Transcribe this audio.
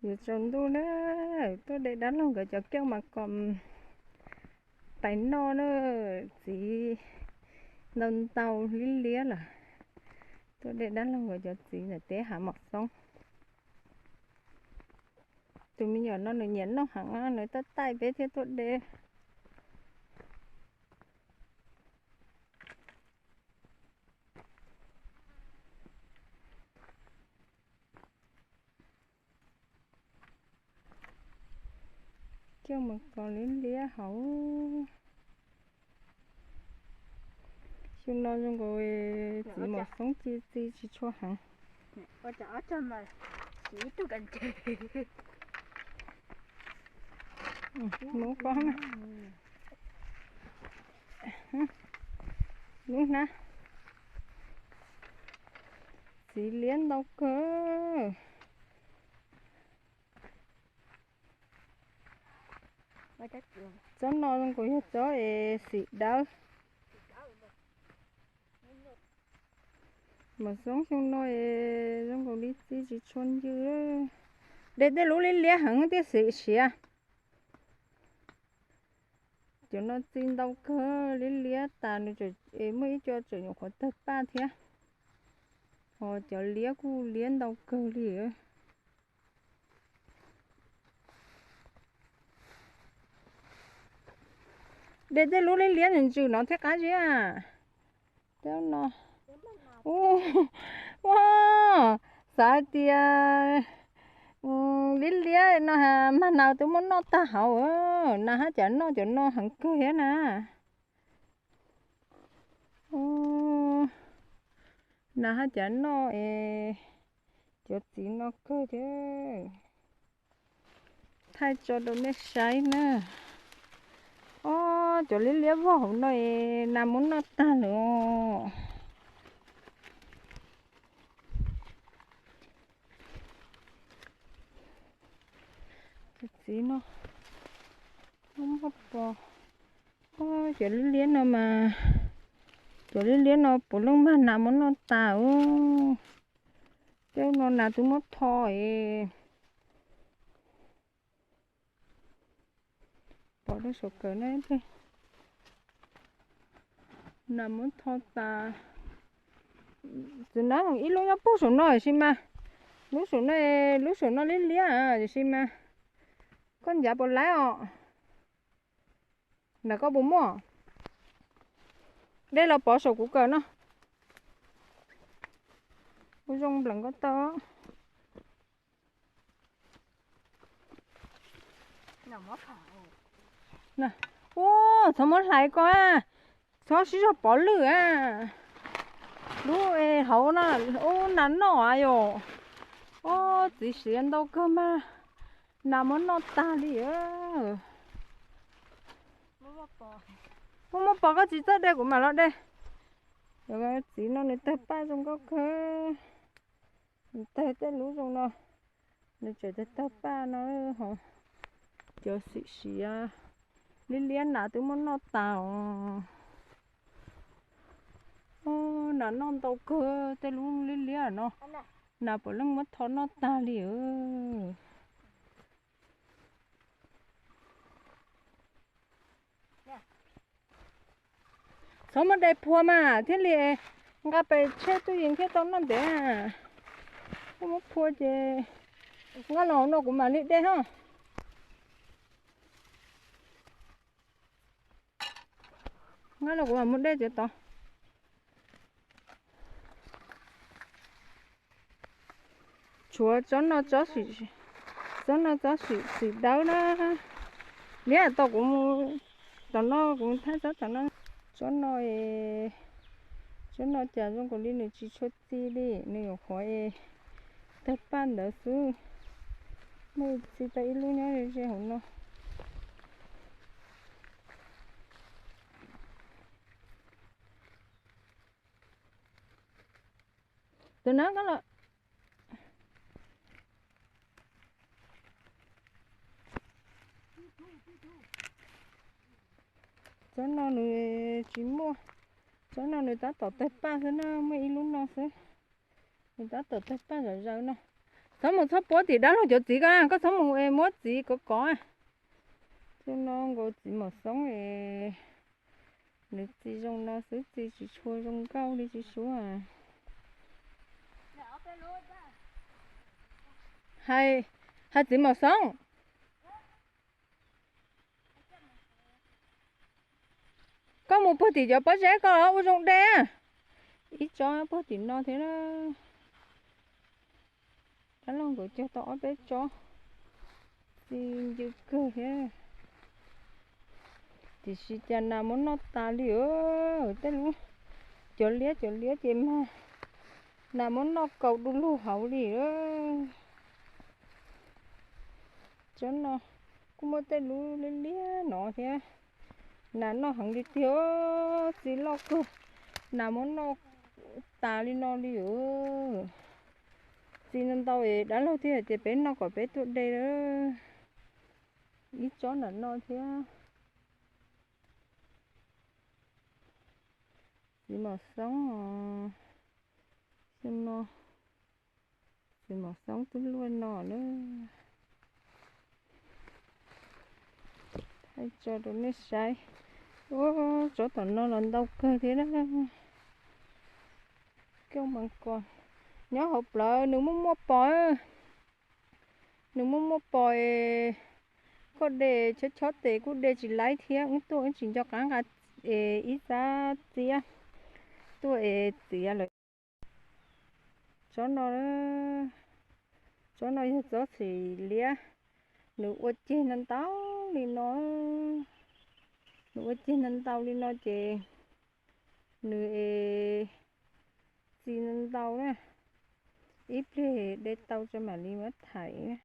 Yuav tsaus ntuj na, tuaj de dab laug nkawd cov kiauj mas kom pais noj na, txiv ntau ntau liab liab lawm. Tuaj de dab laug nkawd cov txiv ntawm teb hav mom xoob. Tus me nyuam no nws nyiam noj heev, nws taij taij peb thiaj tuaj de. Kiauj mas kom liab liab hauv. Xyoo no zoo nkaus txiv mom xoob ci txi tsis tshua heev. Mus ko na. Lub hnab txiv liab ntau kawg. Tsob no zoo nkaus yog tsob es xim dawb. Mom xoob xyoo no es zoo nkaus li txi tsis tshua ncw. De tej lub liab liab heev thiaj xim siav. Cov no txi ntau kawg, liab liab tas nws tseem es muaj ib co tseem nyuam qhuav tawg paj thiab. Ho cov liab kuj liab ntau kawg li. De tej lub liab liab ntsws ntsws no thiaj qab ziab. Tej no, ua, xav hais tias liab liab no mas nas twb muab noj tag hauv. Nas hab cav noj cov no heev kawg thiab na. Nas hab cav noj es cov txiv no kawg thiab. Thaij tso rau nej saib na. Ob, cov liab liab vog hauv no es nas muab noj tag lawm os. Cov txiv no, muab pom, cov liab liab no mas, cov liab liab no puav leej mag nas muab noj tas. Tej no nas twb muab tho es pov rau saum kawm na. Nas muab tho tas. Txiv nas ib lub nyob puag saum no tiam sis mas, lub saum no, lub saum no liab liab tiam sis mas koj ncav puas laib os. Nram koj puas muaj? Dej los pov saum kuv kawm no. Ua zoo nplees koj tau. Ua, txhob muab hlais ko, txhob sib zog pov lwj a. Lub hauv no, ub, nas noj a yom. Ob, txiv siav ntau kawg mas nas muab noj tag li. Muaj muaj pos koj tsis txawj de kuv mam los de. Txiv no nws tawg paj zoo nkauj kawg. Nws tawg tej lub zoo no, nws tseem tawg tawg paj no. Cov xim siav liab liab nas twb muab noj tas os. Nas noj ntau kawg tej lub liab liab no, nas puav leej muab tho noj tag li. Txhob muab de phua mas thiaj li nqa pes tsheb tub yees thiaj tau noj ntev. Koj muab phua ces nqa los no kuv mam li de ho. Nqa los kuv mam muab de cov tod. Tshuav tsob no, tsob no tsob xim dawb na. Liab tau kuv, tom no kuv thaij tsob tom no. Tsob no, tsob no cas zoo nkaus li nws tsis tshua txi li, nws nyuam qhuav tawg paj ntawd xwb. Muaj txi tau ib lub nyob ze hauv no. Tus na, koj los. Tsob no nws tsis muaj, tsob no nws tab tom tawg paj xwb na, muaj ib lub no xwb. Nws tab tom tawg paj zom zaws no. Txhob mus txhob puab tim dab laug cov txiv ko, koj txhob mus es muab txiv kov kov. Xyoo no nkaus txiv maum xoob es nws txi zoo no xwb, txi tsis tshua zoo nkauj li tsis suav. Hais, hais txiv maum xoob, koj mus puag tim cov pob zeb ko ua zoo de. Ib tsob puag tim no thiab. Dab laug nkawd cog tau ob peb tsob, txi ncw kawg thiab. Tiam sis cas nas muab noj tas li os. Tej lub, cov liab cov liab ces mas nas muab noj kaus du lug hauv li. Tsob no kuj muaj tej lub liab liab no thiab. Nas noj heev li tiag, txi loj kawg, nas muab noj tas li no li os. Txi no ntau es dab laug thiaj hais tias peb noj kom peb tuaj de. Ib tsob nas no thiab. Txiv maum xoob, xyoo no txiv maum xoob twb luaj no na. Thaij tso rau nej saib. Ua tsob tom no los ntau kawg thiab na. Koj mas ko, nyob hauv plawv nws muaj muaj pos. Nws muaj muaj pos es koj de chob chob tes kuj de tsis laib thiab, wb tuaj wb tsis nco qab nqa es ib xab txiab tuaj es txiav lawm. Tsob no, tsob no yog tsob txhim liab, nws ua ceg ntau ntau li no. Nws ua ceg ntau ntau li no ces nws es txi ntau ntau na. Ib pliag de tau tso mam li muab thaij.